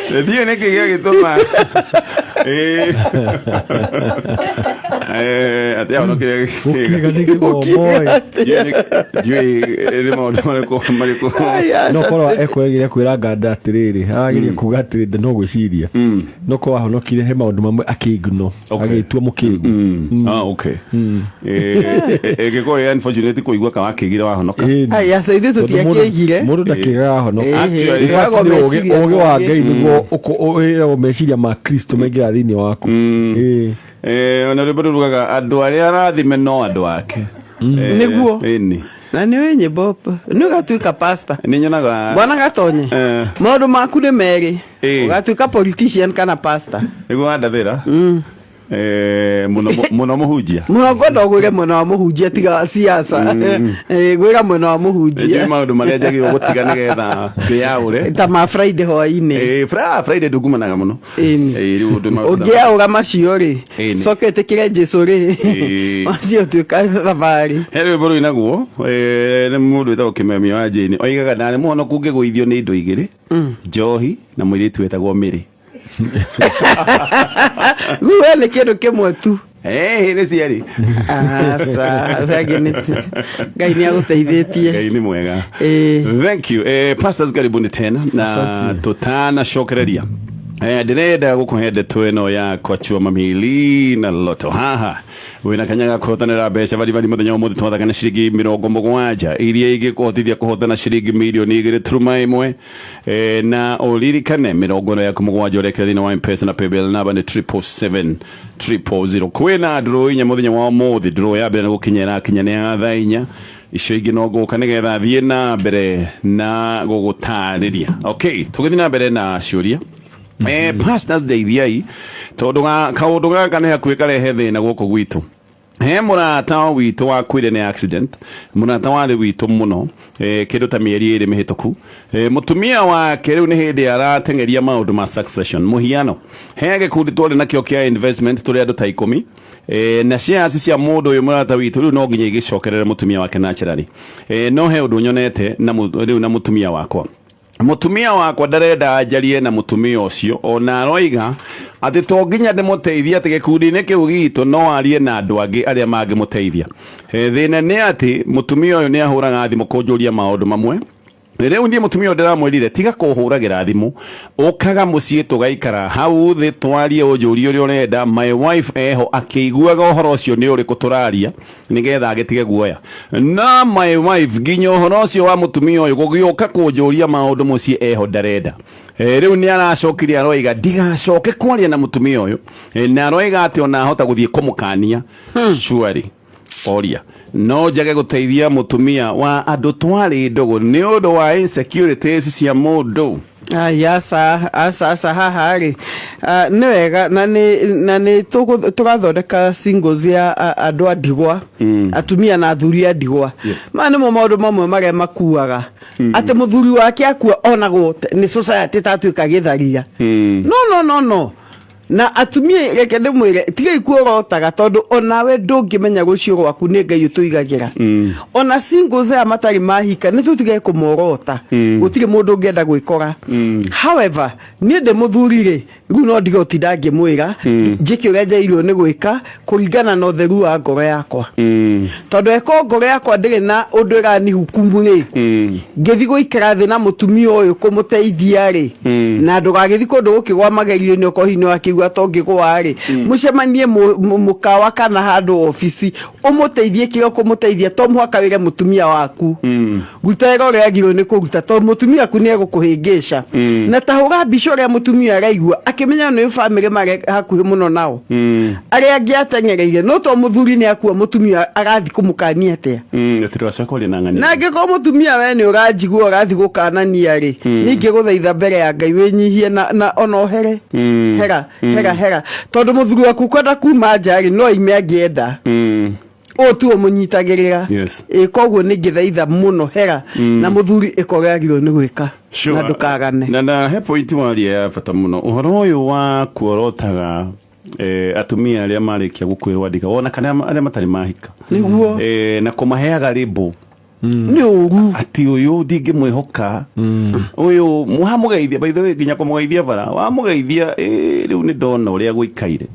Ndiũĩ nĩkĩ gĩagĩtũma. Ĩĩ. Atĩ ahonokire. Gũkĩga nĩ kĩgomboĩ. Ndiũĩ nĩ maũndũ marĩkũ marĩkũ. No korwo ekũgeria kwĩra nganda atĩrĩrĩ, arageria kuga atĩrĩ, no gwĩciria no korwo ahonokire he maũndũ mamwe akĩngno, agĩtua mũkĩngu. Ah, okay. Ĩngĩkorwo ĩ unfortunate kũigua ka wakĩgire wahonoka. Ĩni. Aya, aca ithuĩ Tondũ tũtiakĩgire. mũndũ ndakĩgaga ahonoka. Actually, In fact, Ĩgagwo nĩ meciria ũgĩ wa mangĩ. Ngai nĩguo wĩragwo meciria ma Kristo maingĩra thĩinĩ waku. Ĩĩ. Ona rwĩmbo rugaga andũ arĩa arathime no andũ ake. Nĩguo. Ĩni. Na nĩ wĩ nyĩmbo nĩ ũgatuĩka pastor. Nĩ nyonaga. Bwana Gatonye, maũndũ maku nĩ merĩ. Ũgatuĩka politician kana pastor. Nĩguo wandathĩra. Mũno mũno mũhunjia. Mũno ngwenda ũgwĩre mwena wa mũhunjia tiga wa siasa. Gwĩra mwena wa mũhunjia. Njũĩ maũndũ marĩa njagĩrĩirwo gũtiga nĩgetha ndĩyaũre. Ta ma Friday hwainĩ. Friday ndungumanaga mũno. Ĩni. Rĩu ũndũ maũndũ Ũngĩaũra macio rĩ, Ĩni. coke ĩtĩkĩre Jesu rĩ, macio tuĩka thabarĩ. He rwĩmbo rũinagwo nĩ mũndũ wĩtagwo Kĩmemia wa Jane, oigaga ndarĩ mũhonoku ngĩgũithio nĩ indo igĩrĩ, njohi na mũirĩtu wetagwo Mĩrĩ. Rĩu we nĩ kĩndũ kĩmwe tu. Nĩ cierĩ. Aca, thengi nĩ Ngai nĩ agũteithĩtie. Ngai nĩ mwega. Thank you. Pastors, karibuni tena na tutanacokereria. Ndĩrenda gũkũhe ndeto ĩno ya kwachua mamili na loto haha wĩna kanya ga kũhotanĩra mbeca baribari mũthenya wa ũmũthĩ, twathaka na ciringi 70 iria ingĩkũhotithia kũhotana ciringi mirioni 2.1. Na ũririkane mĩrongo ĩno yaku mũgwanja ũrekĩra thĩinĩ wa Mpesa na paybill namba nĩ 777000. Kwĩna draw 4 mũthenya wa ũmũthĩ. Draw ya mbere nĩ gũkinya ĩrakinya, nĩ ya thaa 4. Icio ingĩ no ngũka nĩgetha thiĩ na mbere na gũgũtarĩria. Okay, tũgĩthiĩ na mbere na ciũria. Pastors, ndeithiai tondũ kaũndũ gaka nĩ hakuhĩ karehe thĩna gũkũ gwitũ. He mũrata witũ wakuire nĩ accident, mũrata warĩ witũ mũno, kĩndũ ta mĩeri 2 mĩhĩtũku. Mũtumia wake rĩu nĩ hĩndĩ arateng'eria maũndũ ma succession. Mũhiano, he gĩkundi twarĩ nakĩo kĩa investment, tũrĩ andũ ta 10, na shares cia mũndũ ũyũ mũrata witũ rĩu no nginya igĩcokerere mũtumia wake naturally. No he ũndũ nyonete na rĩu na mũtumia wakwa. Mũtumia wakwa ndarenda njarie na mũtumia ũcio, ona aroiga atĩ to nginya ndĩmũteithie, atĩ gĩkundi-inĩ kĩu gitũ no arie na andũ angĩ arĩa mangĩmũteithia. Thĩna nĩ atĩ mũtumia ũyũ nĩ ahũraga thimũ kũnjũria maũndũ mamwe. Rĩu niĩ mũtumia ũyũ ndĩramwĩrire, tiga kũhũragĩra thimũ, ũkaga mũciĩ tũgaikara hau thĩ twarie, ũnjũrie ũrĩa ũrenda. My wife eho akĩiguaga ũhoro ũcio nĩ ũrĩkũ tũraria, nĩgetha agĩtige guoya. Na my wife nginya ũhoro ũcio wa mũtumia ũyũ gũgĩũka kũnjũria maũndũ mũciĩ eho ndarenda. Rĩu nĩ aracokire aroiga ndigacoke kwaria na mũtumia ũyũ. Na aroiga atĩ ona ahota gũthiĩ kũmũkania. Surely oria no njage gũteithia mũtumia wa andũ twarĩ ndũgũ nĩ ũndũ wa insecurities cia mũndũ? Ai, aca, aca, aca, haha rĩ, nĩ wega na nĩ tũrathondeka singles ya andũ a ndigwa, atumia na athuri a ndigwa. Maya nĩmo maũndũ mamwe marĩa makuaga atĩ mũthuri wake akua onagwo nĩ society ta atuĩka gĩtharia. No, no, no, no. Na atumia, reke ndĩmwĩre, tigai kuorotaga tondũ onawe ndũngĩmenya rũciũ rwaku, nĩ Ngai ũtũigagĩra. Ona singles aya matarĩ mahika, nĩ tũtige kũmorota. Gũtirĩ mũndũ ũngĩenda gwĩkora. However, niĩ ndĩ mũthuri rĩ, rĩu no ndige ũtinda ngĩmwĩra njĩke ũrĩa njagĩrĩirwo nĩ gwĩka kũringana na ũtheru wa ngoro yakwa, tondũ eko ngoro yakwa ndĩrĩ na ũndũ ĩranihukumu rĩ, ngĩthi gũikara thĩ na mũtumia ũyũ kũmũteithia rĩ, na ndũgagĩthi kũndũ gũkĩgwa magerio-inĩ okorwo hihi nĩ wakĩigua ta ũngĩgwa rĩ, mũcemanie mũkawa kana handũ obici, ũmũteithie kĩrĩa ũkũmũteithia. To mũhaka wĩre mũtumia waku. Ruta wĩra ũrĩa wagĩrĩirwo nĩ kũruta, tondũ mũtumia waku nĩ egũkũhĩngĩca. Na ta hũra mbica ũrĩa mũtumia araigua akĩmenya nĩ bamĩrĩ marĩ hakuhĩ mũno nao arĩa angĩ ateng'ereire, no to mũthuri nĩ akua, mũtumia arathiĩ kũmũkania atĩa? Atĩ ndũgacoke kwaria na ng'ania. Na angĩkorwo mũtumia we nĩ ũranjigua ũrathiĩ gũkanania rĩ, ningĩ gũthaitha mbere ya Ngai wĩnyihie na ona ũhere hera hera hera, tondũ mũthuri waku kwenda kuma nja rĩ, no aime angĩenda. Ũũ tu ũmũnyitagĩrĩra. Ĩ koguo nĩ ngĩthaitha mũno, hera na mũthuri ĩka ũrĩa wagĩrĩirwo nĩ gwĩka na ndũkagane. Na he point waria ya bata mũno, ũhoro ũyũ wa kuorotaga atumia arĩa marĩkia gũkwĩrwo andĩka ona kana arĩa matarĩ mahika. Na kũmaheaga rĩmbũ. Nĩ ũru. Ati ũyũ ndingĩmwĩhoka, ũyũ wamũgeithia, by the way, nginya kũmũgeithia bara wamũgeithia, rĩu nĩ ndona ũrĩa gũikaire.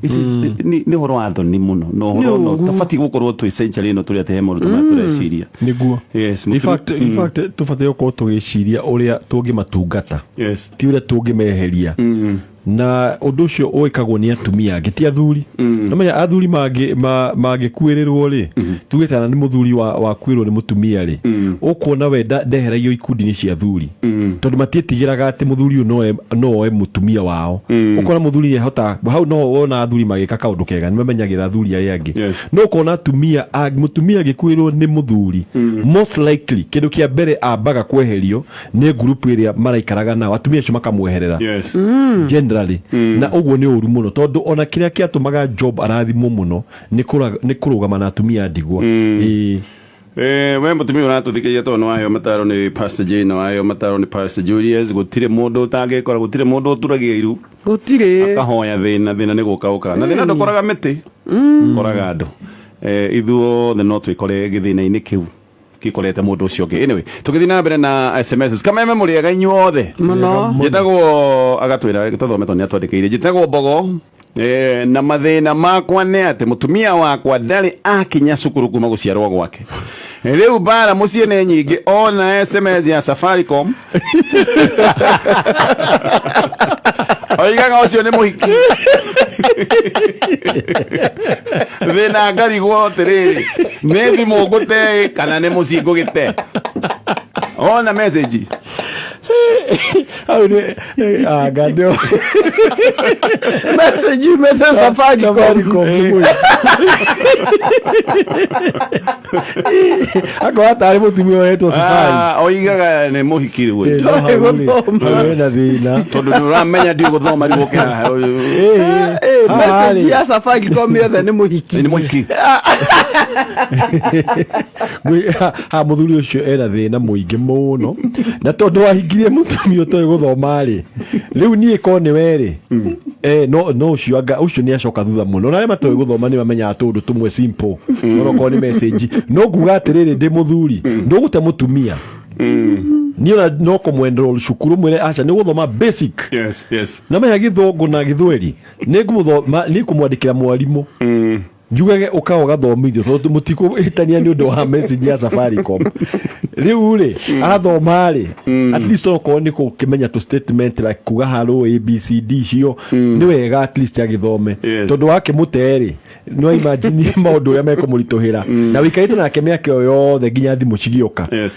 Nĩ ũhoro wa thoni mũno na ũhoro Nĩ no ũru. tabatiĩ gũkorwo twĩ century ĩno tũrĩ atĩ he maũndũ ta maya tũreciria. Nĩguo. Yes. In fact tũbataire gũkorwo tũgĩciria ũrĩa tũngĩmatungata, ti ũrĩa tũngĩmeheria, na ũndũ ũcio ũĩkagwo nĩ atumia angĩ, ti athuri. Nomenya athuri mangĩkuĩrĩrwo rĩ, tuge kana nĩ mũthuri wakuĩrwo nĩ mũtumia rĩ, ũkuona we ndeheragio ikundi-inĩ cia athuri, tondũ matiĩtigĩraga atĩ mũthuri ũyũ no oe mũtumia wao. Ũkona mũthuri nĩahota hau, no wona athuri magĩka kaũndũ kega, nĩ mamenyagĩra athuri arĩa angĩ. No ũkona atumia mũtumia agĩkuĩrwo nĩ mũthuri, most likely kĩndũ kĩa mbere ambaga kweherio nĩ ngurubu ĩrĩa maraikaraga nao, atumia acio makamweherera generally. Na ũguo nĩ ũru mũno, tondũ ona kĩrĩa kĩatũmaga Job arathimwo mũno nĩ kũrũgama na atumia a ndigwa. Ĩĩ. We mũtumia ũratũthikĩrĩria, tondũ nĩ waheo mataro nĩ Pastor Jane na waheo mataro nĩ Pastor Julius, gũtirĩ mũndũ ũtangĩkora, gũtirĩ mũndũ ũturagia iru Gũtirĩ. Akahoya thĩna. Thĩna nĩ gũka ũkaga, na thĩna ndũkoraga mĩtĩ, koraga andũ. Ithuothe no twĩkore gĩthĩna-inĩ kĩu gĩkorete mũndũ ũcio ũngĩ. Anyway, tũgĩthiĩ na mbere na SMS, kameme mũrĩega inyuothe. Mũno. Njĩtagwo, agatwĩra tũthome tondũ nĩ atwandĩkĩire, njĩtagwo Mbogo, na mathĩna makwa nĩ atĩ mũtumia wakwa ndarĩ akinya cukuru kuma gũciarwo gwake. Rĩu mbara mũciĩ nĩ nyingĩ, ona SMS ya Safaricom oigaga ũcio nĩ mũhiki. Thĩna ngarigwo atĩrĩrĩ, nĩ thimũ ngũte kana nĩ mũciĩ ngũgĩte ona message? Hau nĩ anga ndio. Message imete Safaricom. Safaricom nĩ mũhiki. Akorwo tarĩ mũtumia ũretwo Safari. Ah, oigaga nĩ mũhiki rĩu. No hau rĩ, Gũthoma. hau hena thĩna. Tondũ nĩ ũramenya ndigũthoma rĩu ũkĩra. Message ya Safaricom yothe nĩ mũhiki. Nĩ mũhiki. Ha mũthuri ũcio ena thĩna mũingĩ mũno, na tondũ wahingirie mũtumia ũtoĩ gũthoma rĩ, rĩu niĩ ko nĩ we rĩ, no ũcio anga ũcio nĩ acoka thutha mũno, na arĩa matoĩ gũthoma nĩ mamenyaga tũũndũ tũmwe simple, no okorwo nĩ message no nguga atĩrĩrĩ, ndĩ mũthuri ndũgũte mũtumia niĩ ona no kũmwenderwo cukuru, mwĩre aca nĩ gũthoma basic. Yes. Na menya gĩthũngũ na gĩthweri, nĩ ngũmũthoma, nĩ kũmwandĩkĩra mwarimũ njugage ũka ũgathomithio, tondũ mũtikũhĩtania nĩ ũndũ wa message ya Safaricom. Rĩu rĩ, athoma rĩ, at least okorwo nĩ gũkĩmenya tũ statement like kuga hello, A B C D cio nĩ wega, at least agĩthome. Tondũ wakĩmũte rĩ, no imagine maũndũ ũrĩa mekũmũritũhĩra, na wĩikarĩte nake mĩaka ĩyo yothe nginya thimũ cigĩũka.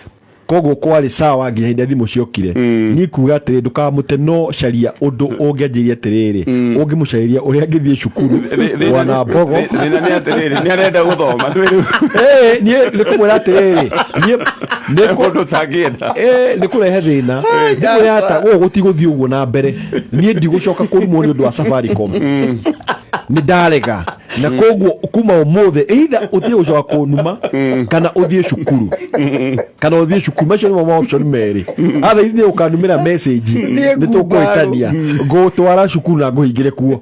Koguo kwarĩ sawa nginya hĩndĩ ĩrĩa thimũ ciokire. Niĩ kuga atĩrĩ, ndũkamũte, no caria ũndũ ũngĩanjĩria atĩrĩrĩ, ũngĩmũcarĩria ũrĩa angĩthiĩ cukuru, bwana Mbogo. Thĩna nĩ atĩrĩrĩ, nĩ arenda gũthoma ndwĩ rĩu. Niĩ nĩ kũmwĩra atĩrĩrĩ, niĩ nĩ mũndũ ũtangĩenda. Nĩ kũrehe thĩna. Ngũmwĩra ata gũkũ gũtigũthiĩ ũguo na mbere. Niĩ ndigũcoka kũrumwo nĩ ũndũ wa Safaricom, nĩ ndarega, na koguo kuma ũmũthĩ either ũthiĩ gũcoka kũnuma kana ũthiĩ cukuru, kana ũthiĩ cukuru. Macio nĩmo ma option merĩ. Otherwise nĩ ũkanumĩra message Thiĩ nĩ tũkũhĩtania, ngũtwara cukuru na ngũhingĩre kuo.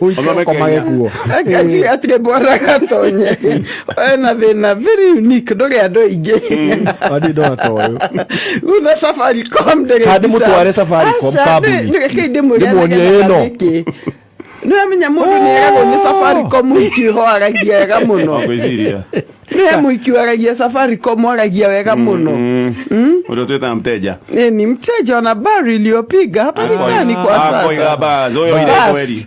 Ũthome ũkomage Kenya. kuo. Atige bwana Gatonye ena thĩna very unique, ndũrĩ andũ aingĩ. Andi ndona ta ũyũ. Una Safaricom ndĩrĩ. Kana ndĩmũtware Safaricom kambuni. Reke ndĩmwĩre. Ndĩmuonie ĩno. Nĩ amenya mũndũ nĩ eragwo nĩ Safaricom mũhiki ho aragia wega mũno. Ngwĩciria. Nĩ mũhiki waragia Safaricom waragia wega mũno. Ũrĩa twĩtaga mteja. Ni mteja wa nambari iliyopiga hapatikani kwa Akoiga sasa. bas ũyũ oire Bas. kweri.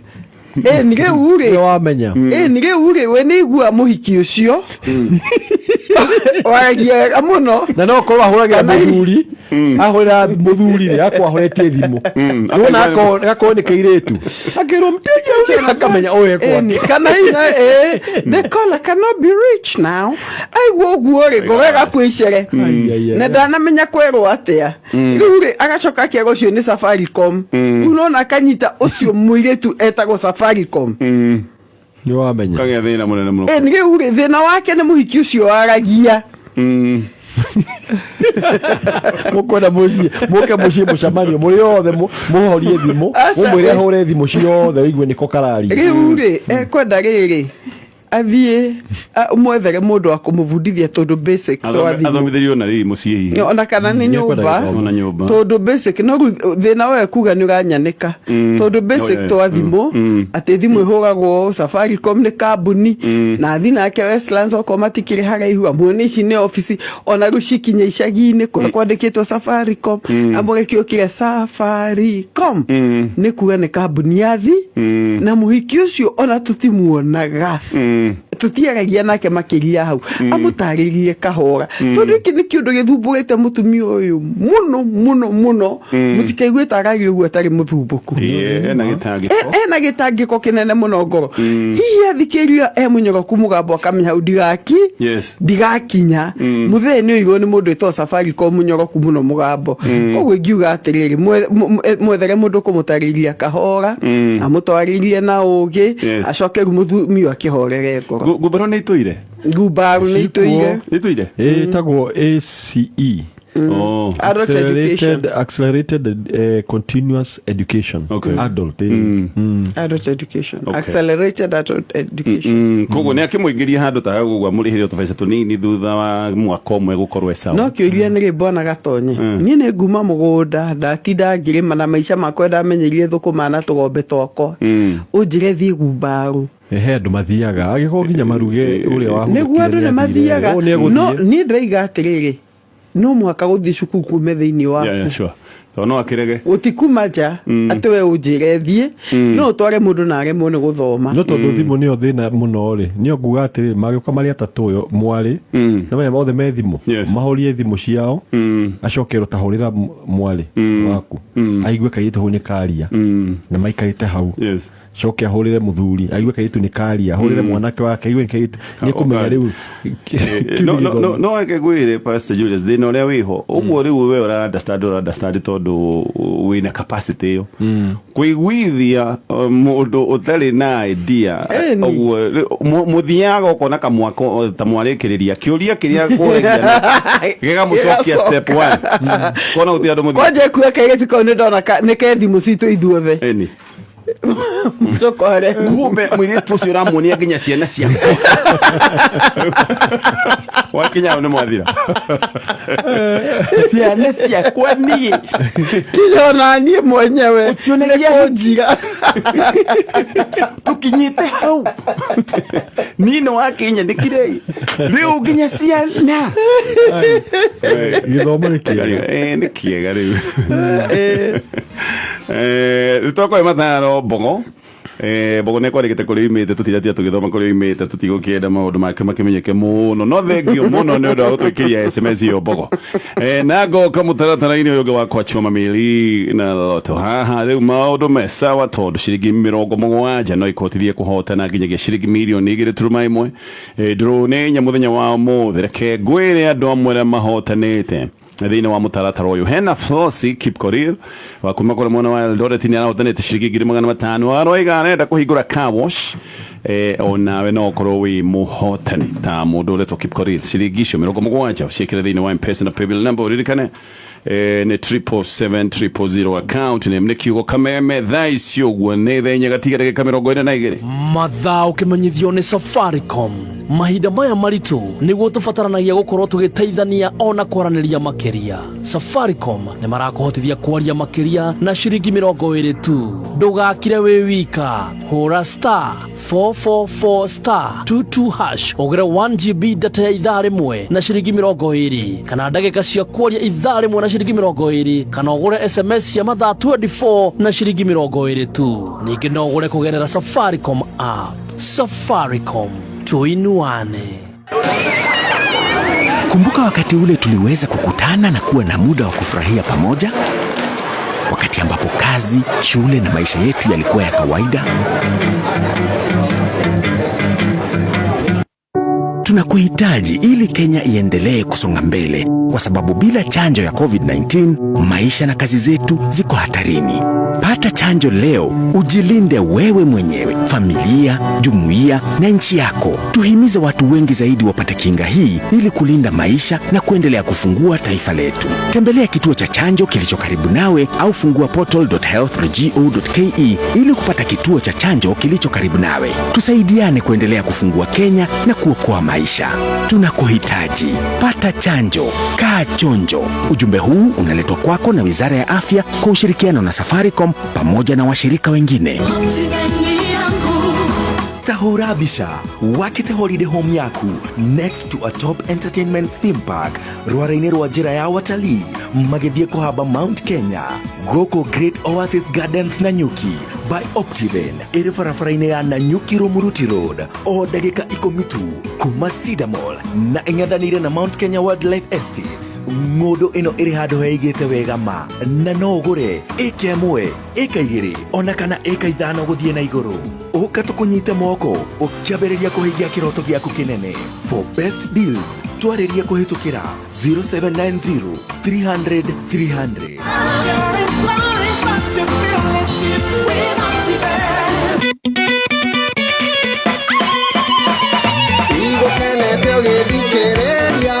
Ni rĩu rĩ Nĩ wamenya. Ni rĩu rĩ, we nĩ igua mũhiki ũcio waragia wega mũno. Na no korwo ahũragĩra mũthuri, ahũrĩra mũthuri rĩ, akorwo ahũrĩtie thimũ, nĩwona akorwo nĩ kĩirĩtu, akĩrwo mteja ũyũ, akamenya ũyũ Ĩni, ekwake. Kana ina the caller cannot be reached now. Aigua ũguo rĩ, ngoro ĩgakua icere. Ai, ai, ai. Na ndanamenya kwerwo atĩa. Rĩu rĩ, agacoka akerwo ũcio nĩ Safaricom. Rĩu nona akanyita ũcio mũirĩtu etagwo Safaricom. Nĩ wamenya. Kagĩa thĩna mũnene mũno. Ĩni, rĩu rĩ, thĩna wake nĩ mũhiki ũcio waragia. Mũkwenda mũciĩ, mũke mũciĩ mũcemanio mũrĩ othe, mũhorie thimũ. Aca, mũmwĩre eh. ahũre thimũ ciothe ũigue nĩko kararia. Rĩu rĩ, ekwenda rĩrĩ. Athiĩ mwethere mũndũ wa kũmũbundithia, tondũ basic to thimũ. Athomithĩrio na rĩrĩ mũciĩ hihi. Ona kana nĩ Nĩekwenda nyũmba. gĩthomo. Ona nyũmba. Tondũ basic no rĩu thĩna we kuga nĩ ũranyanĩka, tondũ basic to thimũ, atĩ thimũ ĩhũragwo, Safaricom nĩ kambuni, na athi nake Westlands okorwo matikĩrĩ haraihu, amuone ici nĩ obici, ona rĩu cikinya icagi-inĩ kũrĩa kwandĩkĩtwo Safaricom, amũreke ũkĩre Safaricom nĩ kuga nĩ kambuni ya thi. Na mũhiki ũcio ona tũtimuonaga, tũtiaragia nake makĩria hau, amũtarĩrie kahora, tondũ gĩkĩ nĩ kĩũndũ gĩthumbũrĩte mũtumia ũyũ mũno mũno mũno. Mũtikaigue ta aragia ũguo atarĩ mũthumbũku. Ĩĩ, ena gĩtangĩko. Ena gĩtangĩko kĩnene mũno ngoro. Hihi athikĩrĩria e mũnyoroku mũgambo, akamenya hau ndigaki ndigakinya. Mũthee nĩ oigwo nĩ mũndũ ĩtwo Safaricom, mũnyoroku mũno mũgambo. Koguo ingiuga atĩrĩrĩ, mwethere mũndũ kũmũtarĩria kahora, amũtwarĩrie na ũgĩ, acoke rĩu mũthumi akĩhorere ngoro. Ngumbarũ nĩ itũire. Ngumbaru nĩ itũire. Nĩ itũire. Ĩtagwo ACE. Oh. Adult education. Accelerated continuous education. Adult. Adult education. Accelerated adult education. Koguo nĩ akĩmũingĩria handũ ta ũguo, amũrĩhĩre tũbeca tũnini, thutha wa mwaka ũmwe gũkorwo e sawa. No kĩũria nĩ rĩ, Gatonye, niĩ nĩ nguma mũgũnda, ndatinda ngĩrĩma na maica makwa, ndamenyerie thũkũma na tũgombe twakwa, ũnjĩre thiĩ gumbaru? He andũ mathiaga, angĩkorwo nginya maruge ũrĩa wahurũkire. Nĩguo andũ nĩ mathiaga. Ũũ nĩ No egũthiĩ. niĩ ndĩraiga atĩrĩrĩ, no mũhaka gũthiĩ cukuru kume thĩinĩ waku. Yeah, sure. Tondũ no akĩrege. Gũtikuma nja atĩ we ũnjĩre thiĩ, no ũtware mũndũ na aremwo nĩ gũthoma. No tondũ thimũ nĩyo thĩna mũno rĩ, nĩyo nguga atĩrĩ, magĩũka marĩ atatũ, ũyũ mwarĩ na maya othe me thimũ, mahorie thimũ ciao, acoke erwo tahũrĩra mwarĩ waku aigue kairĩtu hau nĩ karia na maikarĩte hau, coke ahũrĩre mũthuri aigue kairĩtu nĩ karia, ahũrĩre mwanake wake aigue nĩ kairĩtu nĩ kũmenya rĩu kĩu No nĩ no no gĩthomo. No reke ngwĩre, Pastor Julius, thĩna ũrĩa wĩho ũguo rĩu we ũra understand, ũra understand tondũ wĩna capacity ĩyo kũiguithia mũndũ ũtarĩ na idea. Ĩni. Ũguo mũthiaga ũkona kamwaka ta mwarĩkĩrĩria kĩũria kĩrĩa kũragia gĩgamũcokia step one, kona gũtirĩ andũ mũthia. Kwanja kuo kairĩtu kau nĩ ndona nĩ ke thimũ citũ ithuothe. Ĩni. Tũkore. Kumbe mũirĩtu ũcio ũramuonia nginya ciana ciakwa, wakinya hau nĩ mwathira ciana ciakwa niĩ. Kinya ona niĩ mwenyewe. Ũcioneria. Nĩ kũnjiga. Tukinyite hau niĩ nĩ wakinyandĩkire rĩu nginya ciana. Gĩthomo nĩ kĩega. Nĩ kĩega rĩu. Rĩu twakoe mataro mbogo. Mbogo nĩ kwandĩkĩte kũrĩa oimĩte, tũtiratia tũgĩthoma kũrĩa oimĩte, tũtigũkĩenda maũndũ make makĩmenyeke mũno, no thengio mũno nĩ ũndũ wa gũtwĩkĩria SMS ĩyo mbogo. Na ngoka mũtaratara-inĩ ũyũ ũngĩ wa Kwachua Mamili na Loto. Haha rĩu maũndũ me sawa, tondũ ciringi 70 no ikũhotithie kũhotana nginyagia ciringi 2.1 mirioni. Draw nĩ inya mũthenya wa ũmũthĩ. Reke ngwĩre andũ amwe arĩa mahotanĩte thĩinĩ wa mũtaratara ũyũ. Hena Flosi Kipkorir wa kuma kũrĩa mwena wa Eldoret, nĩ arahotanĩte ciringi 500,000, aroiga arenda kũhingũra car wash. Onawe no ũkorwo wĩ mũhotani ta mũndũ ũretwo Kipkorir. Ciringi icio 70 ũciĩkĩre thĩinĩ wa M-Pesa na paybill number, ũririkane nĩ 777 000, account name nĩ kiugo Kameme. Thaa icio ũguo nĩ thaa inya gatiga ndagĩka 42. Mathaa ũkĩmenyithio nĩ Safaricom. Mahinda maya maritũ nĩguo tũbataranagia gũkorwo tũgĩteithania ona kwaranĩria makĩria. Safaricom nĩ marakũhotithia kwaria makĩria na ciringi 20 tu. Ndũgakire wĩ wika, hũra *444*22# ũgũre 1 GB data ya ithaa rĩmwe na ciringi 20, kana ndagĩka cia kwaria ithaa rĩmwe na ciringi 20, kana ũgũre SMS cia mathaa 24 na ciringi 20 tu. Ningĩ no ũgũre kũgerera Safaricom app. Safaricom, tuinuane. Kumbuka wakati ule tuliweza kukutana na kuwa na muda wa kufurahia pamoja, wakati ambapo kazi, shule na maisha yetu yalikuwa ya kawaida. Tunakuhitaji ili Kenya iendelee kusonga mbele, kwa sababu bila chanjo ya COVID-19 maisha na kazi zetu ziko hatarini. Pata chanjo leo, ujilinde wewe mwenyewe, familia, jumuiya na nchi yako. Tuhimize watu wengi zaidi wapate kinga hii ili kulinda maisha na kuendelea kufungua taifa letu. Tembelea kituo cha chanjo kilicho karibu nawe au fungua portal.health.go.ke ili kupata kituo cha chanjo kilicho karibu nawe. Tusaidiane kuendelea kufungua Kenya na kuokoa maisha. Tunakuhitaji. Pata chanjo, kaa chonjo. Ujumbe huu unaletwa kwako na Wizara ya Afya kwa ushirikiano na Safaricom pamoja na washirika wengine. Tahura mbica wakĩte holiday home yaku next to a top entertainment theme park, rwara-inĩ rwa njĩra ya watalii magĩthiĩ kũhamba Mount Kenya, gũkũ Great Oasis Gardens Nanyuki by Optiven, ĩrĩ barabara-inĩ ya Nanyuki Rumuruti Road, o ndagĩka 10 tu kuma Cedar Mall na ĩng'ethanĩire na Mount Kenya Wildlife Estate. Ng'ũndũ ĩno ĩrĩ handũ heigĩte wega ma, na no ũgũre ĩka 1, ĩka 2, ona kana ĩka 5 gũthiĩ na igũrũ. Ũka tũkũnyite moko ũkĩambĩrĩria kũhingia kĩroto gĩaku kĩnene. For best deals, twarĩrie kũhĩtũkĩra 0790 300 300. Igũkenete ũgĩthikĩrĩria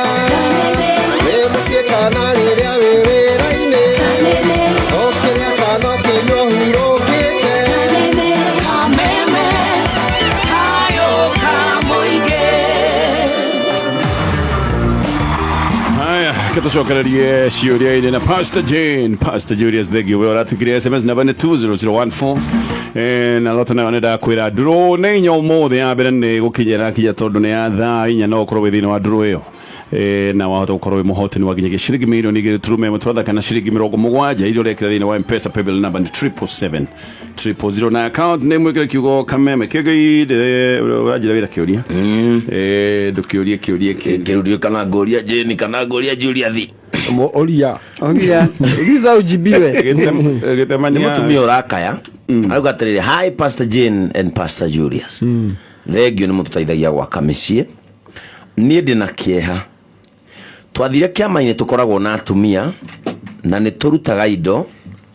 wĩ mũciĩ kana rĩrĩa wĩ wĩra-inĩ, ũkĩrĩa kana ũkĩnyua hurũkĩte. Kameme kayo kamoige. Haya, katucokererie ciũria-inĩ na Pastor Jane, Pastor Julius Thegio, we ũratwĩkĩria SMS namba nĩ 20014. Na loto nayo nĩ ndakwĩra ndũrũ nĩ 4 ũmũthĩ, ya mbere nĩ gũkinya ĩrakinya tondũ nĩ ya thaa 4, no ũkorwo wĩ thĩinĩ wa ndũrũ ĩyo. Na wahota gũkorwo wĩ mũhotani wa nginyagia ciringi mirioni 2.3 twathaka na ciringi 70 iria ũrekĩra thĩinĩ wa M-Pesa paybill number nĩ 777 000 na account nĩ mwĩkĩre kiugo Kameme. Kĩngĩ ũranjĩra wĩra kĩũria, ndũkĩũrie kĩũria kĩngĩ. Kĩrurio kana ngũria Jane kana ngũria Julius? Oria. Oria. Uliza ujibiwe. Gĩtemania. Nĩ mũtumia ũrakaya arauga atĩrĩrĩ, "Hi Pastor Jane and Pastor Julius, thengio nĩ mũtũteithagia gwaka mĩciĩ. Niĩ ndĩna kĩeha. Twathire kĩama-inĩ tũkoragwo na atumia na nĩ tũrutaga indo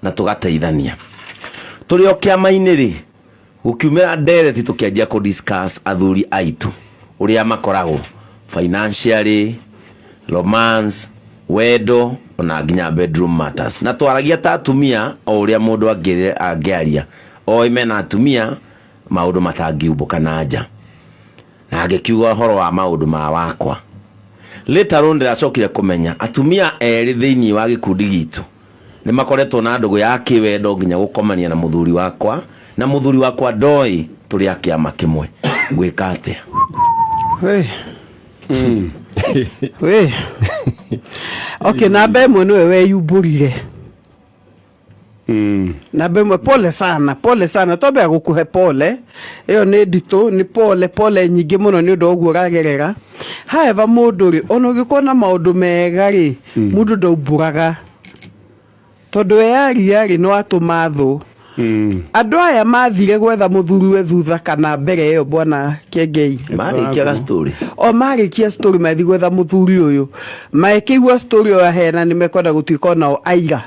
na tũgateithania. Tũrĩ o kĩama-inĩ rĩ, gũkiumĩra ndereti tũkĩanjia kũ discuss athuri aitũ ũrĩa makoragwo financially, romance, wendo, ona nginya bedroom matters, na twaragia ta atumia o ũrĩa mũndũ angĩaria oĩ mena atumia maũndũ matangiumbũka na nja, na ngĩkiuga ũhoro wa maũndũ ma wakwa. Later on ndĩracokire kũmenya atumia erĩ thĩinĩ wa gĩkundi gitũ nĩ makoretwo na ndũgũ ya kĩwendo nginya gũkomania na mũthuri wakwa, na mũthuri wakwa ndoĩ tũrĩ a kĩama kĩmwe. Ngwĩka atĩa?" We. We. Okay, namba ĩmwe nĩwe weyumbũrire. Namba ĩmwe, pole sana, pole sana, twambe gũkũhe pole ĩyo nĩ nditũ, nĩ pole pole nyingĩ mũno nĩ ũndũ wa ũguo ũragerera. However, mũndũ rĩ, ona ũngĩkorwo na maũndũ mega rĩ, mũndũ ndaumbũraga tondũ weyaria rĩ, nĩ watũma thũ. Andũ aya mathire gwetha mũthuriwe thutha kana mbere ĩyo, bwana Kengei? Marĩkia story. O marĩkia story mathi gwetha mũthuri ũyũ, makĩigua story ĩyo ahena, nĩ mekwenda gũtuĩka onao aira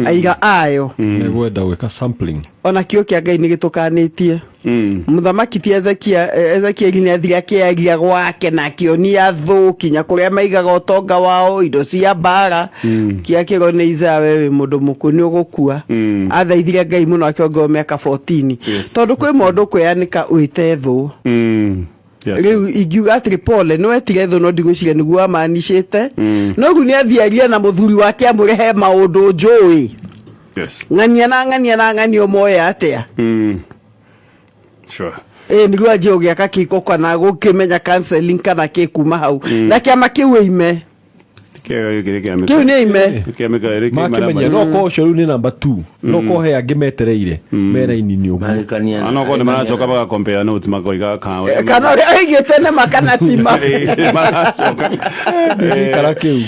aira ayo. Megwenda gwĩka sampling. Ona kĩo kĩa Ngai nĩ gĩtũkanĩtie. Mũthamaki ti Ezekieli nĩ athire akĩaria gwake na akĩonia thũ kinya kũrĩa maigaga ũtonga wao, indo cia mbara. Kĩa kĩro nĩ Isaya, we wĩ mũndũ mũkũ, nĩ ũgũkua. Athaithire Ngai mũno akĩongerwo mĩaka 14, tondũ kwĩ maũndũ kwĩyanĩka wĩte thũ. Rĩu ingiuga atĩrĩ, pole, nĩ wetire thũ, no ndigwĩciria nĩguo wamanicĩte, no rĩu nĩ athiĩ arie na mũthuri wake amũrehe maũndũ njũĩ. Ng'ania na ng'ania na ng'ania ũmoe atĩa? Ĩ nĩguo anjie gũgĩaka kĩiko kana gũkĩmenya counseling kana kĩ kuma hau na kĩama kĩu ĩime. Kĩega gĩkĩ nĩ kĩa Kĩu nĩ ime. Kĩa mĩka ĩrĩ Makĩmenya no korwo ũcio rĩu nĩ namba 2, no korwo he angĩ metereire me raini-inĩ ũguo. Marĩkania. Onokorwo nĩ maracoka maga compare notes makoiga ka Kana ũrĩa oigĩte nĩ ma kana ti ma. Maracoka. Gĩikara kĩu.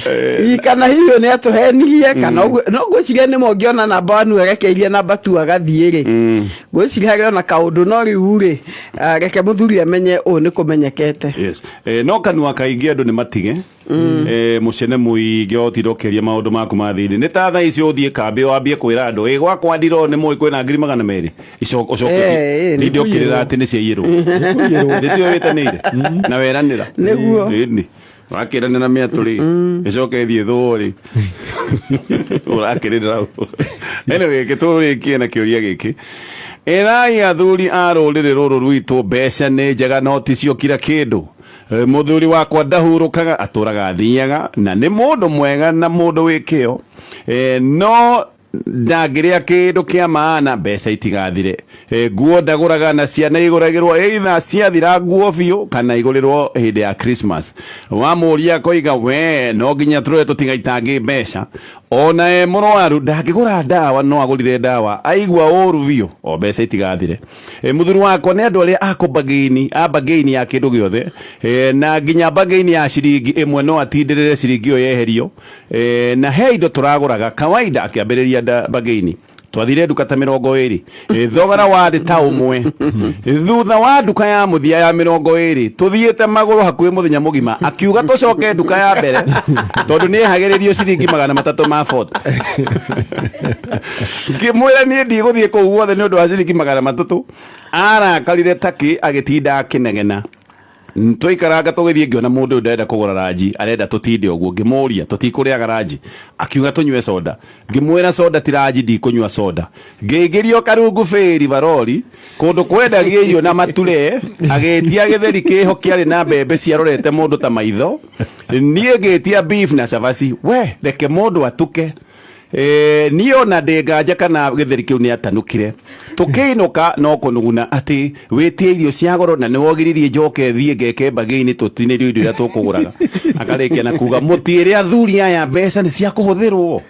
Ii, kana hihi nĩ atũhenirie kana ũguo, no ngwĩciria nĩ mongĩona namba wanu erekeirie namba tu agathiĩ rĩ, ngwĩciria harĩ ona kaũndũ, no rĩu rĩ, reke mũthuri amenye ũũ nĩ kũmenyekete. Yes. No kanua kaingĩ andũ nĩ matige. Mũcene mũingĩ otinda ũkĩaria maũndũ maku ma thĩinĩ, nĩ ta thaa icio ũthiĩ kambĩ wambie kwĩra andũ ĩ gwakwa ndiro nĩ mũĩ kwĩna 200,000, ũcoke tinde ũkĩrĩra atĩ nĩ ciaiyĩrwo, nĩtio wĩtanĩire na weranĩra. Nĩguo. Ĩni ũrakĩranĩra mĩatũ rĩ, ĩcoke ĩthiĩ thũũ rĩ, ũrakĩrĩra. Anyway, gĩtũrĩkie na kĩũria gĩkĩ: ĩrai athuri a rũrĩrĩ rũrũ rwitũ, mbeca nĩ njega no ti cio kira kĩndũ. Mũthuri wakwa ndahurũkaga, atũraga athiaga, na nĩ mũndũ mwega na mũndũ wĩ kĩo, no ndangĩrĩa kĩndũ kĩa maana mbeca itigathire. Nguo ndagũraga na ciana igũragĩrwo either ciathira nguo biũ kana igũrĩrwo hĩndĩ ya Christmas. Wamũria akoiga we no nginya tũrore tũtigaitange mbeca. Ona e mũrwaru ndangĩgũra ndawa, no agũrire ndawa aigua ũru biũ o mbeca itigathire. Mũthuri wakwa nĩ andũ arĩa akũmbagĩini a mbagĩini ya kĩndũ gĩothe, na nginya mbagĩini ya ciringi 1 no atindĩrĩre ciringi ĩyo yeherio. Na he indo tũragũraga kawaida akĩambĩrĩria mbagĩini twathire nduka ta 20, thogora warĩ ta ũmwe. Thutha wa nduka ya mũthia ya 20 tũthiĩte magũrũ hakuhĩ mũthenya mũgima, akiuga tũcoke nduka ya mbere tondũ nĩ ehagĩrĩrio ciringi 300 ma bota. Ngĩmwĩra niĩ ndigũthiĩ kũu guothe nĩ ũndũ wa ciringi 300. Arakarire takĩ agĩtinda akĩnegena. Tũikaranga tũgĩthiĩ ngĩona mũndũ ũyũ ndarenda kũgũra ranji, arenda tũtinde ũguo. Ngĩmũria tũtikũrĩaga ranji, akiuga tũnyue soda. Ngĩmwĩra soda ti ranji, ndikũnyua soda. Ngĩingĩrio karungu bĩri barori kũndũ kwendagia irio na mature, agĩtia gĩtheri kĩho kĩarĩ na mbembe ciarorete mũndũ ta maitho. Niĩ ngĩtia beef na cabaci. We reke mũndũ atuke. Niĩ ona ndĩ nganja kana gĩtheri kĩu nĩ atanukire. Tũkĩinũka no kũnuguna atĩ wĩtie irio cia goro na nĩwogiririe njoke thiĩ ngeke mbagĩini tũtinĩrio indo iria tũkũgũraga. Akarĩkia na kuga mũtiĩre athuri aya mbeca nĩ cia kũhũthĩrwo.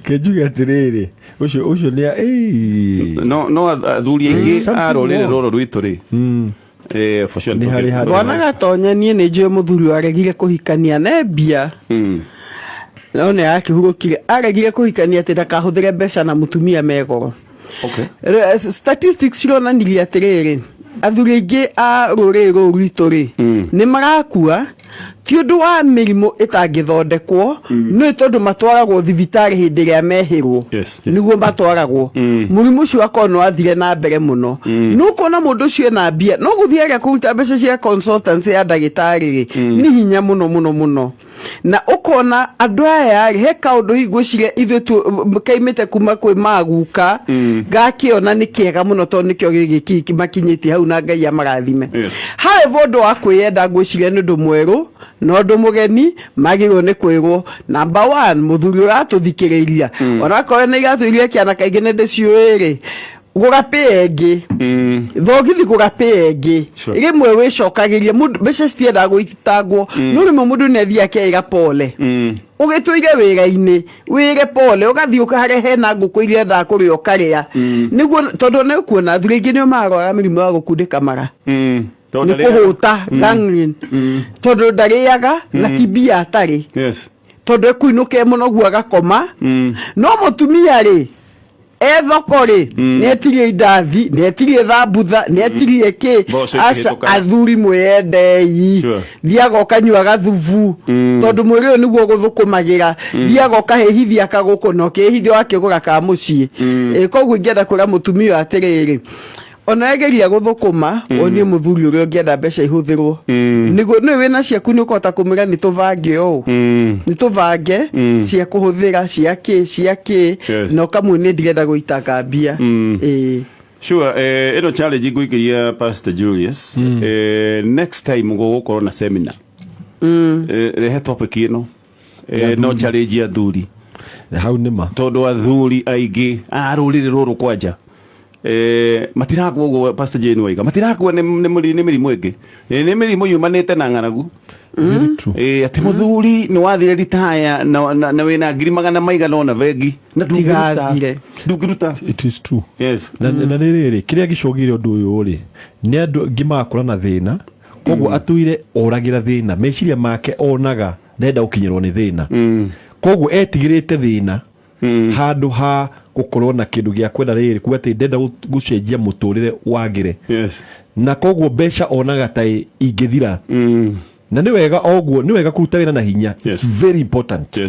Kĩnjuge atĩrĩrĩ, ũcio nĩ No athuri aingĩ a rũrĩrĩ rũrũ rwitũ rĩ. For sure. Nĩ harĩ handũ. Bwana Gatonye, niĩ nĩ njũĩ mũthuri waregire kũhikania na mbia, no nĩ arakĩhurũkire. Aregire kũhikania atĩ ndakahũthĩre mbeca na mũtumia megoro. Statistics cironanirie atĩrĩrĩ, athuri aingĩ a rũrĩrĩ rũrũ rwitũ rĩ, nĩ marakua ti ũndũ wa mĩrimũ ĩtangĩthondekwo, nĩ tondũ matwaragwo thibitarĩ hĩndĩ ĩrĩa mehĩrwo. Nĩguo matwaragwo mũrimũ ũcio akorwo nĩ wathire na mbere mũno. Nĩ ũkuona mũndũ ũcio ena mbia, no gũthiĩ arĩa kũruta mbeca cia consultancy ya ndagĩtarĩ rĩ, nĩ hinya mũno mũno mũno. Na ũkona andũ aya rĩ, he kaũndũ hihi ngwĩciria ithuĩ kaimĩte kuma kwĩ maguka, ngakĩona nĩ kĩega mũno tondũ nĩkĩo gĩgĩki makinyĩtie hau na Ngai amarathime. However, ũndũ wa kwĩyenda ngwĩciria nĩ ũndũ mwerũ na ũndũ mũgeni magĩrĩirwo nĩ kwĩrwo. Number 1, mũthuri ũratũthikĩrĩria, onakorwo nĩ iratũ iria kĩana kaingĩ nĩ ndĩciũĩ rĩ, gũra pĩa ĩngĩ, thogithi gũra pĩa ĩngĩ. Rĩmwe wĩcokagĩria mũndũ mbeca citiendaga gũitangwo, no rĩmwe mũndũ nĩ athiĩ akeĩra pole. Ũgĩtũire wĩra-inĩ wĩre pole, ũgathiĩ ũkaharĩa hena ngũkũ iria endaga kũrĩa ũkarĩa, nĩguo tondũ nĩ ũkuona athuri aingĩ nĩo marwara mĩrimũ ya gũkundĩka mara, nĩ kũhũta gangrene, tondũ ndarĩaga na ti mbia atarĩ, tondũ ekuinũke mũno guo agakoma. No mũtumia rĩ, e thoko rĩ, nĩ etirie indathi, nĩ etirie thambutha, nĩ etirie kĩ. Mboco Aca, ikĩhĩtũka. Athuri mwĩyendei. Thiaga ũkanyua gathubu, tondũ mwĩrĩ ũyũ nĩguo ũgũthũkũmagĩra. Thiaga ũkahĩhithia kagũkũ na ũkĩhĩhithia ũgakĩgũra ka mũciĩ. Koguo ingĩenda kwĩra mũtumia ũyũ atĩrĩrĩ, ona egeria gũthũkũma, wonie mũthuri ũrĩa ũngĩenda mbeca ihũthĩrwo, nĩguo nĩwe wĩna ciaku nĩ ũkũhota kũmwĩra nĩ tũbange ũũ, nĩ tũbange cia kũhũthĩra cia kĩ cia kĩ, na ũkamuonia ndirenda gũitanga mbia. Ĩĩ. Sure, ĩno challenge ngũikĩria Pastor Julius. Next time gũgũkorwo na seminar. Rehe topic ĩno. No challenge ya athuri. Hau nĩ ma. Tondũ athuri aingĩ a rũrĩrĩ rũrũ kwanja Matirakua ũguo Pastor Jane waiga matirakua nĩ mĩrimũ ĩngĩ. Nĩ mĩrimũ yumanĩte na ng'aragu. Very true. Atĩ mũthuri nĩ wathire ritaya na wĩna ngiri magana maigana ũna bengi na ndũngĩruta. Tigathire. Ndũngĩruta. It is true. Yes. Na nĩ rĩrĩ kĩrĩa gĩcũngĩire ũndũ ũyũ rĩ, nĩ andũ angĩ magakũra na thĩna, koguo atũire oragĩra thĩna, meciria make onaga ndenda gũkinyĩrwo nĩ thĩna, koguo etigĩrĩte thĩna handũ ha gũkorwo na kĩndũ gĩa kwenda rĩrĩ kuga atĩ ndenda gũcenjia mũtũrĩre wagĩre. Na koguo mbeca onaga ta ingĩthira. Na nĩ wega oguo, nĩ wega kũruta wĩra na hinya. It's very important.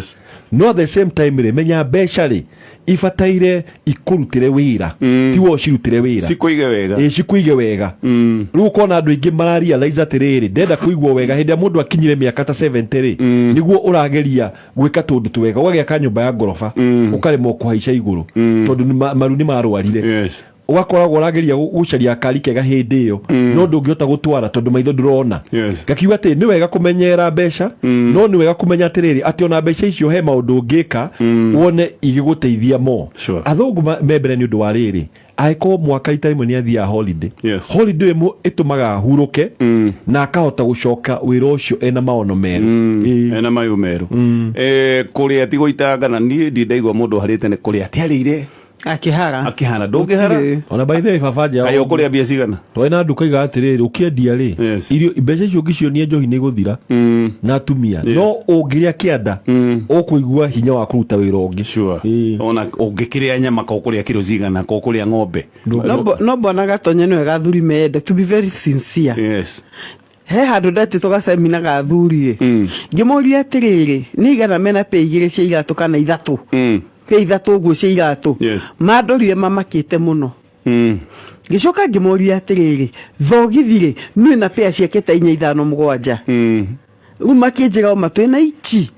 No at the same time rĩ, menya mbeca rĩ ibataire ikũrutĩre wĩra, ti we ũcirutĩre wĩra. Cikũige wega. Ĩ, cikũige wega. Rĩu ũkona andũ aingĩ mararealize atĩrĩrĩ, ndenda kũigwo wega hĩndĩ ĩrĩa mũndũ akinyire mĩaka ta 70 rĩ, nĩguo ũrageria gwĩka tũndũ twega, ũgagĩaka nyũmba ya ngoroba, ũkaremwo kũhaica igũrũ tondũ maru nĩ marwarire. Ũgakoragwo ũrageria gũcaria akari kega hĩndĩ ĩyo, no ndũngĩhota gũtwara tondũ maitho ndũrona. Ngakiuga atĩ nĩ wega kũmenyerera mbeca, no nĩ wega kũmenya atĩrĩrĩ atĩ ona mbeca icio he maũndũ ũngĩka wone igĩgũteithia mo. Athũngũ me mbere nĩ ũndũ wa rĩrĩ, angĩkorwo mwaka rita rĩmwe nĩ athiaga holiday. Holiday ĩmwe ĩtũmaga ahurũke na akahota gũcoka wĩra ũcio ena maono merũ. Ena mayũ merũ. Kũrĩa ti gũitanga, na niĩ ndirĩ ndaigua mũndũ ũharĩte nĩ kũrĩa atĩ arĩire akĩhara. Akĩhara ndũngĩhara. Gũtirĩ. Ona by the way, baba nja Kaĩ ũkũrĩa mbia cigana? Twarĩ na nduka iga atĩrĩrĩ, ũkĩendia rĩ, irio mbeca icio ũngĩcionia njohi nĩ igũthira na atumia, no ũngĩrĩa kĩanda ũkũigua hinya wa kũruta wĩra ũngĩ. Ona ũngĩkĩrĩa nyama ka ũkũrĩa kiro cigana, ka ũkũrĩa ng'ombe. No mbona Gatonye nĩ wega athuri mende, to be very sincere. He handũ ndetĩtwo gacemina ga athuri rĩ, ngĩmũria atĩrĩrĩ, nĩ igana mena pĩ igĩrĩ cia iratũ kana ithatũ, pĩ ithatũ ũguo cia iratũ. Mandorire mamakĩte mũno. Ngĩcoka ngĩmũria atĩrĩrĩ, thogithi rĩ, niĩ na pĩa ciake ta inya ithano mũgwanja. Rĩu makĩnjĩra oma twĩna ici.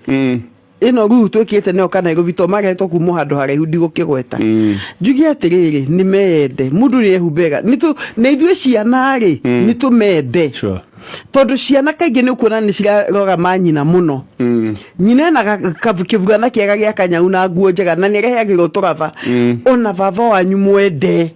Ĩno rĩu twĩkĩte nĩyo kana Nairobi to marehetwo kuma handũ haraihu ndigũkĩgweta. Njuge atĩrĩrĩ, nĩ meyende mũndũ ũrĩa ehumbega, nĩ ithuĩ ciana rĩ, nĩ tũmende. Tondũ ciana kaingĩ nĩ ũkuona nĩ cirarora manyina mũno. Nyina ena kĩburana kĩega gĩa kanyau na nguo njega na nĩ areheagĩrwo tũraba. Ona baba wanyu mwende.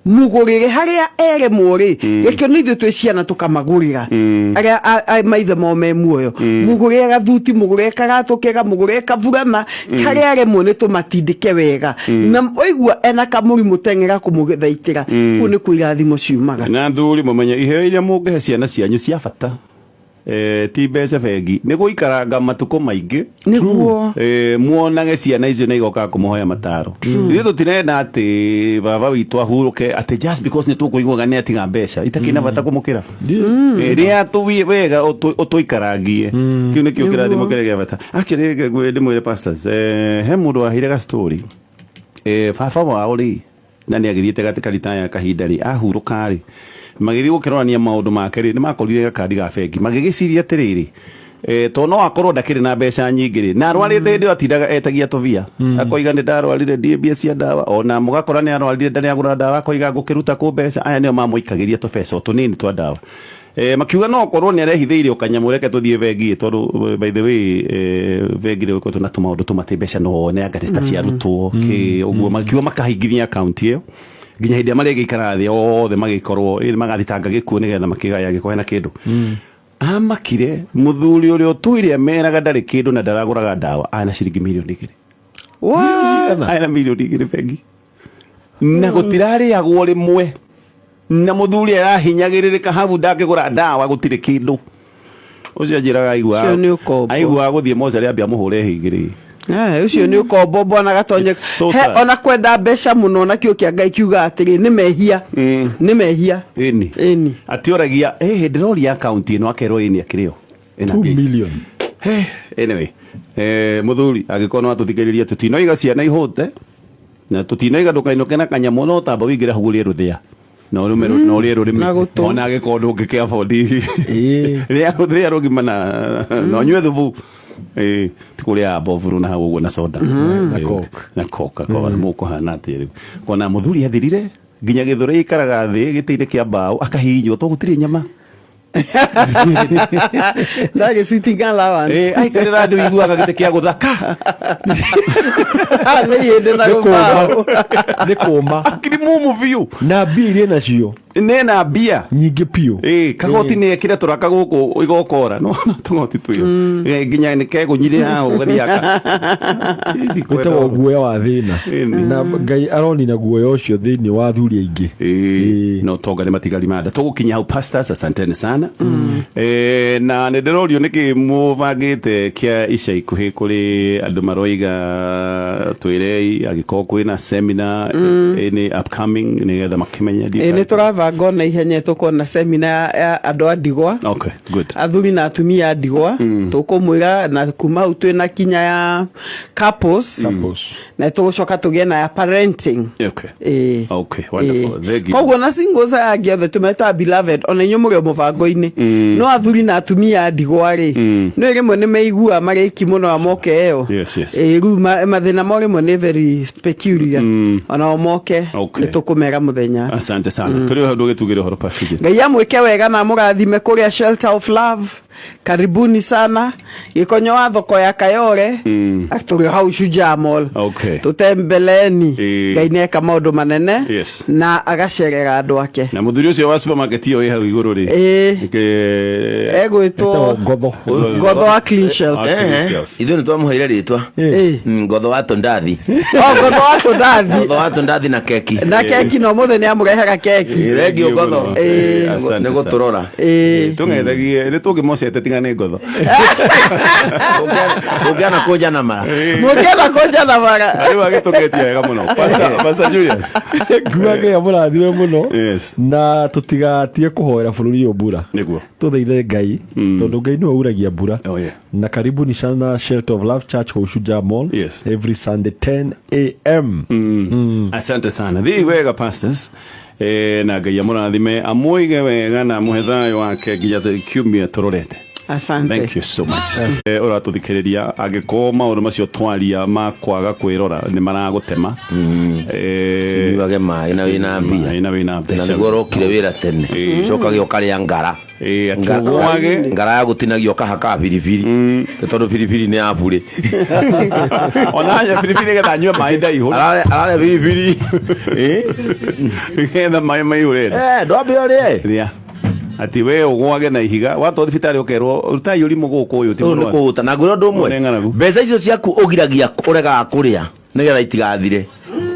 Mũgũrĩre harĩa eremwo rĩ, gĩkĩo nĩ ithuĩ twĩ ciana tũkamagũrĩra. Arĩa maithe mao me muoyo. Mũgũrĩre gathuti, mũgũrĩre karatũ kega, mũgũrĩre kaburana, harĩa aremwo nĩ tũmatindĩke wega. Na waigua ena kamũrimũ teng'era kũmũthaitĩra, kũu nĩkuo irathimo ciumaga. Na athuri mũmenye iheo iria mũngĩhe ciana cianyu cia bata. Ti mbeca bengi nĩ gũikaranga matukũ maingĩ. Nĩguo. Muonage ciana icio nĩ igokaga kũmũhoya mataro. Ithuĩ tũtirenda atĩ baba witũ ahurũke atĩ just because nĩ tũkũiguaga nĩ atiga mbeca itakĩrĩ na bata kũmũkĩra. Rĩa tũwie wega ũtũikarangie. Kĩu nĩkĩo kĩrathimo kĩrĩa gĩa bata. Actually, ndĩmwĩre pastors, he mũndũ waheire ga story. Baba wao rĩ, na nĩ agĩthiĩte kanitha ya kahinda rĩ, ahurũka rĩ, magĩthiĩ gũkĩrorania maũndũ make rĩ, nĩ makorire gakandi ga bengi. Magĩgĩciria atĩrĩrĩ, tondũ no akorwo ndakĩrĩ na mbeca nyingĩ rĩ, na arwarĩte hĩndĩ ĩyo atindaga etagia tũbia. Akoiga nĩ ndarwarire, ndiĩ mbia cia ndawa. Ona mũgakora nĩ arwarire, ndarĩ agũra ndawa, akoiga ngũkĩruta kũ mbeca. Aya nĩo mamũikagĩria tũbeca o tũnini twa ndawa. Makiuga no korwo nĩ arehithĩire o kanyamũ, reke tũthiĩ bengi, tondũ by the way, bengi nĩ gũkoretwo na tũmaũndũ tũmwe atĩ mbeca no wone anga nĩ ta ciarutwo, kĩ ũguo. Makiuga makahingithia account ĩyo nginya hĩndĩ ĩrĩa marĩgĩikara thĩ othe magĩkorwo, magathitanga gĩkuũ nĩgetha makĩgaya angĩkorwo hena kĩndũ. Amakire mũthuri ũrĩa ũtũire ameraga ndarĩ kĩndũ na ndaragũraga ndawa, ana ciringi mirioni igĩrĩ. What? Ana mirioni igĩrĩ bengi. Na gũtirarĩagwo rĩmwe. Na mũthuri arahinyagĩrĩrĩka hau ndangĩgũra ndawa, gũtirĩ kĩndũ. Ũcio anjĩraga Ũcio nĩ ũkombo. aiguaga gũthiĩ mocarĩ ambia mũhũre hĩ igĩrĩ. Ũcio nĩ ũkombo bwana Gatonye. It's so He, sad. ona kwenda mbeca mũno na kĩo kĩa Ngai kiuga atĩrĩ, nĩ mehia. Nĩ mehia. Ĩni. Ĩni. Atĩoragia, ndĩroria account ĩno akerwo ĩni akĩrĩ o. Ĩna 2 mbia ici. million. Anyway, mũthuri angĩkorwo no atũthikĩrĩrie, tũtinoiga ciana ihũte na tũtinoiga ndũkainũke na kanyamũ, no tamba ũingĩre hau ũrĩe rũthĩa. Na ũrũme na ũrĩe rũrĩmĩ. Na gũtũ. Ona angĩkorwo ndũngĩkĩ afford. Rĩa rũthĩa rũgima na ũnyue thubu. Ti kũrĩa mboburu na hau ũguo na soda. Na Coke. Na Coke, ko mũkũhana atĩa rĩu. Kona mũthuri athirire nginya gĩthũri gĩikaraga thĩ gĩtĩ-inĩ kĩa mbaũ akahihinywo tondũ gũtirĩ nyama. Ndarĩ sitting allowance. Aikarĩra thĩ ũiguaga gĩtĩ kĩa gũthaka. Nĩ ihĩndĩ na rũbaũ. Nĩ kũma. Akiri mumu biũ. Na mbia iria nacio Nena mbia nyingĩ biũ. Kagoti nä ekire tå raka gå kå igokora no tågoti twä nginya nä kegånyire haha ũgathiaka. Wĩtagwo guoya wa thĩna, na Ngai aronina guoya ũcio thĩinĩ wa athuri aingĩ. No tonga nä matigari manda tå gå kinya hau. Pastors, asanteni sana. Na nä ndä rorio nä kä må bangä te kä ica ikuhä kå rä andå maroiga twä rei angä korwo kwä na seminar nä upcoming nä getha makä Ĩ, nĩ tũrabanga ona ihenya tũkona semina ya andũ a ndigwa. Okay, good. Athuri na atumia a ndigwa tũkũmwĩra, na kuma hau twĩna kinya ya couples. Couples. Na tũgũcoka tũgĩe na ya parenting. Ĩĩ. Okay, wonderful. Thank you. Koguo na singles aya angĩ othe tũmetaga beloved, ona inyuĩ mũrĩ o mũbango-inĩ, no athuri na atumia a ndigwa rĩ, nĩ rĩmwe nĩ meiguaga marĩki mũno moke ĩyo. Yes. Ĩĩ, rĩu mathĩna mao rĩmwe nĩ very peculiar, ona o moke. Nĩ tũkũmera mũthenya. Asante sana. Tå rä o ndå gä tugä re å horo, Pastor Jane. Ngai amwĩke wega na amũrathime kũrĩa Shelter of Love. Karibuni sana Gĩkonyo wa thoko ya Kayore. Tũrĩ o hau Shujaa Mall. Tũtembeleni. Ngai nĩeka maũndũ manene na agacerera andũ ake. Na må thuri å cio wa supermarket ä yo ä hau igå rå rä. Egwĩtwo Ngotho. Ngotho wa Clean Shelf. Ithuĩ nĩ twamũheire rĩtwa. Ngotho wa tũndathi. O Ngotho wa tũndathi. Ngotho wa tũndathi na keki. Na keki, no mũthĩ nĩ amũrehera keki. Thengiũ Ngotho nĩ gũtũrora. Tå ngethagie nä tå ngä mocete tiga nä ngotho. Tũngĩana kũnja na mara. Mũngĩenda kũnja na mara. Rä u agä tå ngetia wega må no, Pastor Julius. Nguga Ngai amũrathime mũno. Na tũtigatige kũhoera bũrũri ũyũ mbura. Nĩguo. Tũthaithe Ngai, tondũ Ngai nĩwe uragia mbura. Oh, yeah. Na karibuni sana Shelter of Love Church kũu Shujaa Mall. Every Sunday 10 a.m. Asante sana, thiĩ wega, pastors. Na Ngai amũrathime, amũige wega na amũhe thayũ wake nginya kiumia tũrorete. Asante. Thank you so much. Ũratũthikĩrĩria, angĩkorwo maũndũ macio twaria ma kwaga kwĩrora nĩ maragũtema, Nyuage maĩ na wĩna mbia. Maĩ na wĩna na mbeca. Nĩguo ũrokire wĩra tene, cokage ũkarĩa ngara. Atĩ ũgwage. Ngara ya gũtinagio ũkahaka biribiri. Nĩ tondũ biribiri nĩ ya burĩ. Ona biribiri nĩgetha anyue maĩ ndaihũre. Ararĩa biribiri. Nĩgetha maĩ maihũre. Ndwambe ũrĩe. Rĩa ati we ũgwage na ihiga watwo thibitarĩ ũkerwo rutai ũrimũ gũkũ ũyũ ti Ũyũ nĩ mũrwaru. kũhũta na ngwĩra ũndũ ũmwe. Nĩ ng'aragu. Mbeca icio ciaku ũgiragia ũregaga kũrĩa nĩgetha itigathire,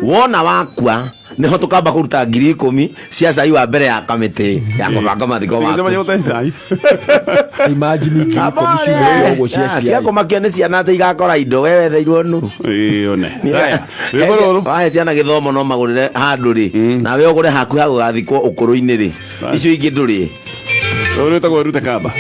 wona wakua nĩho tũkamba kũruta 10,000 cia cai wa mbere ya kamĩtĩ ya kũbanga mathiko Tũgĩcemania maku. gũte cai. Imagine 10,000 ciumĩte ũguo cia Tiga cai. kũmakio nĩ ciana atĩ igakora indo we wetheirwo nũ. Ĩĩ, one. Haya, rwĩmbo rũrũ. Wahe ciana gĩthomo no magũrĩre handũ rĩ, nawe ũgũre haku ha gũgathikwo ũkũrũ-inĩ rĩ, icio ingĩ ndũrĩe. Rũrũ rwĩtagwo rute kamba.